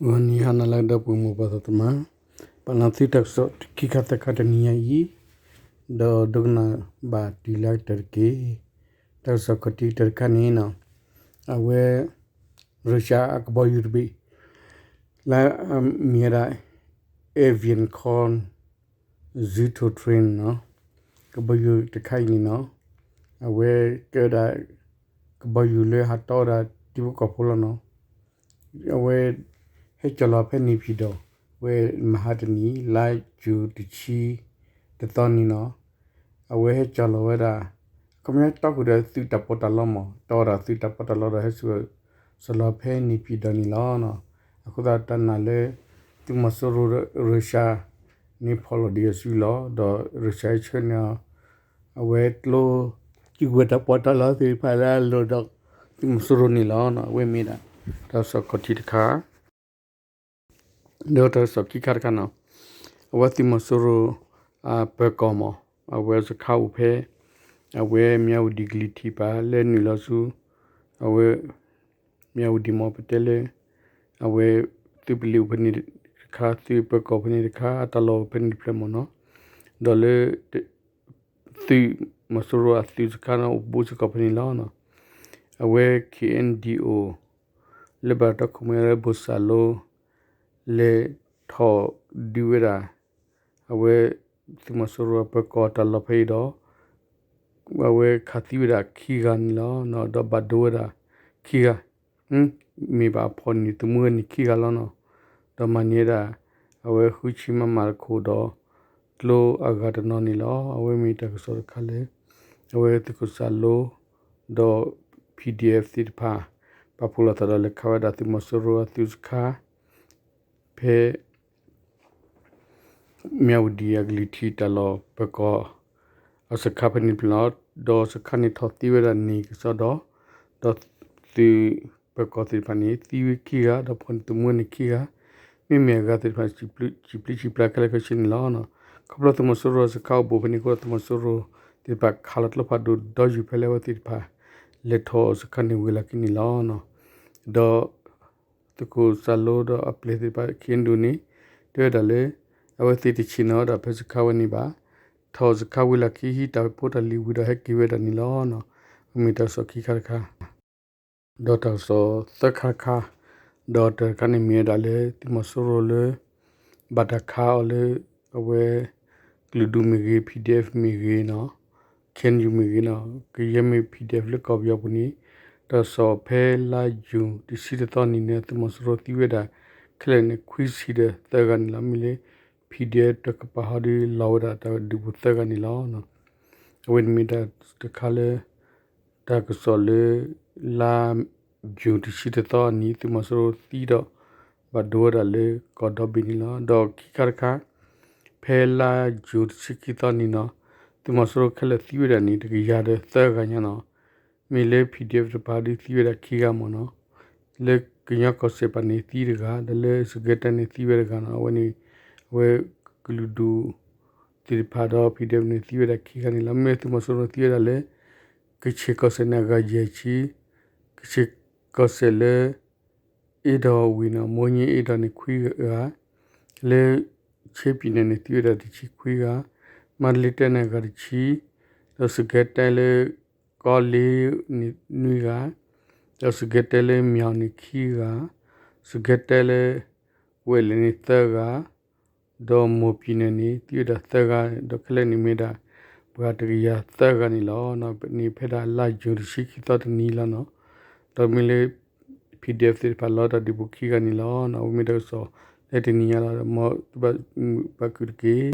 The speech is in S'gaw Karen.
ဂီၤနံၤဟါနၤလၢအဂ့ၤ ဒီပုၢ်ဝဲၢ်မိၢ်ပၢ်သးသမါ, ပာ်လီၤသုတၢ်ကစီၣ်ခံခါသၢခါတနံၤညါအံၤ, ဒီးဒိကနၣ်ဘၣ်တုၤလၢအကတၢၢ်တက့ၢ်. တၢ်ကစီၣ်ခီၣ်ထံးတခါန့ၣ်နီၤ, အဝဲ Russia အကဘီယူၤတဘ့ၣ် လၢအမ့ၢ်ဝဲဒၣ် Ivanov Zhuto train နီၤ, ကဘီယူၤတခါအံၤန့ၣ်နီၤ, အဝဲကဲဝဲဒၣ် ကဘီယူၤလၢဟးတီဝဲဒၣ်ထံဖိကီၢ်ဖိလီၤနီၤ. အဝဲ ဟဲကၠီၣ်လီၤဖဲန့ၣ်ဖံးဒီး ဝဲမဟါတနံၤ လါယူၤတဆံတသီန့ၣ်နီၤ, အဝဲဟဲကၠီၣ်လီၤဝဲဒၣ် ခီပညီတီၢ်ဃုာ်ဒီးသုးတၢ်ပီးတၢ်လီမး တီၢ်ဝဲဒၣ်သုးတၢ်ပီးတၢ်လီဒီးဟဲစိာ်လီၤဖဲန့ၣ်ဖံးဒီးန့ၣ်လီၤ. အဃိသတးတၢ်နာ်လၢ သုးမီၤစိရိၤ Russia န့ၣ်ဖီၣ်လီၤဒံးအစုလီၤ ဒီး Russia ဆှၢန့ၢ်အီၤ အဝဲကျိ ကံၢ်ဝဲတၢ်ပီးတၢ်လီသ့ၣ်တဖၣ်လၢအလိၤဒီး သုးမီၤစိရိၤန့ၣ်လီၤ. အဝဲမ့ၢ်ဒၣ် တၢ်ကစီၣ်ခီၣ်ထံးတခါ ဒီးတၢ်ကစီၣ်ခံခါတခါနီၤ, အဝဲသုးမီၤစိရိၤ ပၢၤကီၢ်မး အဝဲစခါအိၣ်ဖဲ အဝဲမၠၣ်ဝတံၣ်ကလံၤထံးပၤ လၢနုာ်လီၤဆူ အဝဲ မၠၣ်ဝတံၣ်မး ပတဲလၢ အဝဲ သုးပလံၤအိၣ်ဖဲန့ၣ်တခါ သုးပၢၤကီၢ်ဖဲန့ၣ်တခါ အတၢ်လီၢ်အိၣ်ဖဲန့ၣ်တဖျၢၣ်မးနီၤ, ဒီးလၢ သုးမီၤစိရိၤအသုးစခါန့ၣ်အိၣ်ဘူးစ့ၢ်ကီးဖဲန့ၣ်လီၤ. အဝဲ K N D O လၢဘၣ်တၢ်ခိၣ်မဲလၢဘိၣ်စၢ်လိ လဲၤထီၣ်ဒုးဝဲဒၣ် အဝဲ သုးမီၤစိရိၤအပၢၤကီၢ်တၢ်လီၢ်ဖဲအံၤဒီး အဝဲခးသံဝဲဒၣ်ခံဂၤန့ၣ်လီၤ. ဒီးဘၣ်ဒိဝဲဒၣ်ခံဂၤ မ့ၢ်ဘၣ်အဖီၣ်န့ၢ်သမူဝဲန့ၣ်ခံဂၤလီၤနီၤ. ဒီးမၤန့ၢ်ဝဲဒၣ် အဝဲဃုဆံ မမ တခိၣ်ဒီး ကျိအဂၤတနီၤန့ၣ်လီၤ. အဝဲမ့ၢ်တၢ်ကစီၣ်တခါလၢ အဝဲသုးခိၣ်စၢ်လိ ဒီး P D F သ့ၣ်တဖၣ် ပာ်ဖှိၣ်လိာ်သးဒီးလဲၤခးဝဲဒၣ်သုးမီၤစိရိၤအသုးစခါ ဖဲ မၠၣ်ဝတံၣ်အကလံၤထံးတၢ်လီၢ်ပၢၤကီၢ် အစခါဖဲန့ၣ်တဖျၢၣ်လီၤ. ဒီးစခါန့ၣ်ထီၣ်သံဝဲဒၣ်န့ၣ်ကစီဒီး ဒီးသုးပၢၤကီၢ်သ့ၣ်တဖၣ်န့ၣ် သံဝဲခံဂၤ ဒီးဖီၣ်န့ၢ်သမူန့ၣ်ခံဂၤ, မ့မ့ၢ်အဂၤသ့ၣ်တဖၣ် စံးဘျုးစံးဖျါခဲလၢာ်ခဲဆ့န့ၣ်လီၤ. ခီဖျိသုးမီၤစိရိၤစခါအိၣ်ဘူးဖဲန့ၣ်အဃိ သုးမီၤစိရိၤသ့ၣ်တဖၣ်ခးလီၤကျိဖးဒိၣ်ဒီယူၤဖဲလၢအဝဲသ့ၣ်တဖၣ် လဲၤထီၣ်စခါန့ၣ်ဝံၤလီၢ်ခံန့ၣ်လီၤ. ဒီး သုးခိၣ်စၢ်လိဒီးအပျဲၢ်သ့ၣ်တဖၣ် K N D O န့ၣ် တဲဝဲဒၣ်လၢ အဝဲသ့ၣ်တဆ့ၣ်နီၤဝဲဒၣ်ဖဲစခါဝဲန့ၣ်ဘၣ်, ထီၣ်စခါဝံၤလီၢ်ခံ ဟံးတၢ်ဖိတၢ်လံၤဝံၤဒီးဟဲက့ၤဝဲဒၣ်န့ၣ်လီၤ. အမ့ၢ်တၢ်ကစီၣ်ခံခါတခါ ဒီးတၢ်ကစီၣ်သၢခါတခါ, ဒီးတၢ်တခါန့ၣ်မ့ၢ်ဝဲဒၣ်လၢ သုးမီၤစိရိၤလၢ ဘၣ်တၢ်ခးအီၤလၢ အဝဲ ကလုာ်ဒူၣ်မ့ၢ်ဂ့ၤ P D F မ့ၢ်ဂ့ၤနီၤ, K N U မ့ၢ်ဂ့ၤနီၤ, ကယဲၢ်မ့ၢ် P D F လၢကီၢ်ပယီၤပူၤန့ၣ် တၢ်ကစီၣ်ဖဲလါယူၤတဆံတသီနံၤန့ၣ် သုးမီၤစိရိၤသံဝဲဒၣ် ခဲလၢာ်န့ၣ် ခွံဆံဒီးသၢဂၤန့ၣ်လီၤ. မ့ၢ်လၢ P D F တကပၤဟီဒီးလီၤဝဲဒၣ်တၢ်ဒုးပူၤသၢဂၤန့ၣ်လီၤ. အဝဲန့ၣ်မ့ၢ်တၢ်တခါလၢ တၢ်ကစီၣ်လၢ လါယူၤတဆံတသီအနံၤ သုးမီၤစိရိၤသံဒီး ဘၣ်ဒိဝဲဒၣ်လၢကီၢ်ဒီဘ့ၣ်န့ၣ်လီၤ. ဒီးခံခါတခါ ဖဲလါယူၤတဆံခံသီနံၤနီၤ သုးမီၤစိရိၤခဲလၢာ်သံဝဲဒၣ်န့ၣ် တကယၤဒီးသၢဂၤညါနီၤ. မ့ၢ်လၢ P D F တကပၤဒီးသံဝဲဒၣ်ခံဂၤမ့ၢ်နီၤ. လၢကညီကီၢ်စဲၣ်ပၤန့ၣ်သံတဂၤ, ဒီးလၢစကဲတဲန့ၣ်သံဝဲတဂၤနီၤ. အဝဲန့ၣ် အဝဲကလုာ်ဒူၣ်သ့ၣ်တဖၣ်ဒီး P D F န့ၣ်သံဝဲဒၣ်ခံဂၤန့ၣ်လီၤ. မ့ၢ်သုးမီၤစိရိၤသံဝဲဒၣ်လၢ ကခ့ၣ်ကီၢ်စဲၣ်န့ၣ်အဂၤယဲၢ်ဆံ, ကခ့ၣ်ကီၢ်စဲၣ်လၢ အ့ဒီးဝံၤနီၤ မိၢ်ညၣ်အ့ဒီးန့ၣ်ခွံဂၤ, လၢ ခ့ပံၤနဲၣ်န့ၣ်သံဝဲဒၣ်တဆံခွံဂၤ, မါတလ့တဲန့ၣ်အဂၤတဆံ, ဒီးစကဲတဲလၢ ကီလ့န့ၣ်နွံဂၤ, ဒီးစကဲတဲလၢမၠီၤန့ၣ်ခံဂၤ, စကဲတဲလၢ ဝဲၢ်လဲၣ်န့ၣ်သၢဂၤ, ဒီးမိၢ်ပံၤနဲၣ်န့ၣ် သံဝဲဒၣ်သၢဂၤ, ဒီးခဲလၢာ်န့ၣ်မ့ၢ်ဒၣ် ပှၤတကယၤသၢဂၤန့ၣ်လီၤ. န့ၣ်ဖဲဒၣ်လါယူၤတဆံခံသီတနံၤလီၤနီၤ. ဒီးမ့ၢ်လၢ P D F သ့ၣ်တဖၣ်လီၤတၢ်ဒုးပူၤခံဂၤန့ၣ်လီၤ. အဝဲမ့ၢ်တၢ်ကစီၣ်လၢတနံၤညါလီၤ. မ်သုဘၣ်မုာ်ဘၣ်ခုၣ်တက့ၢ်.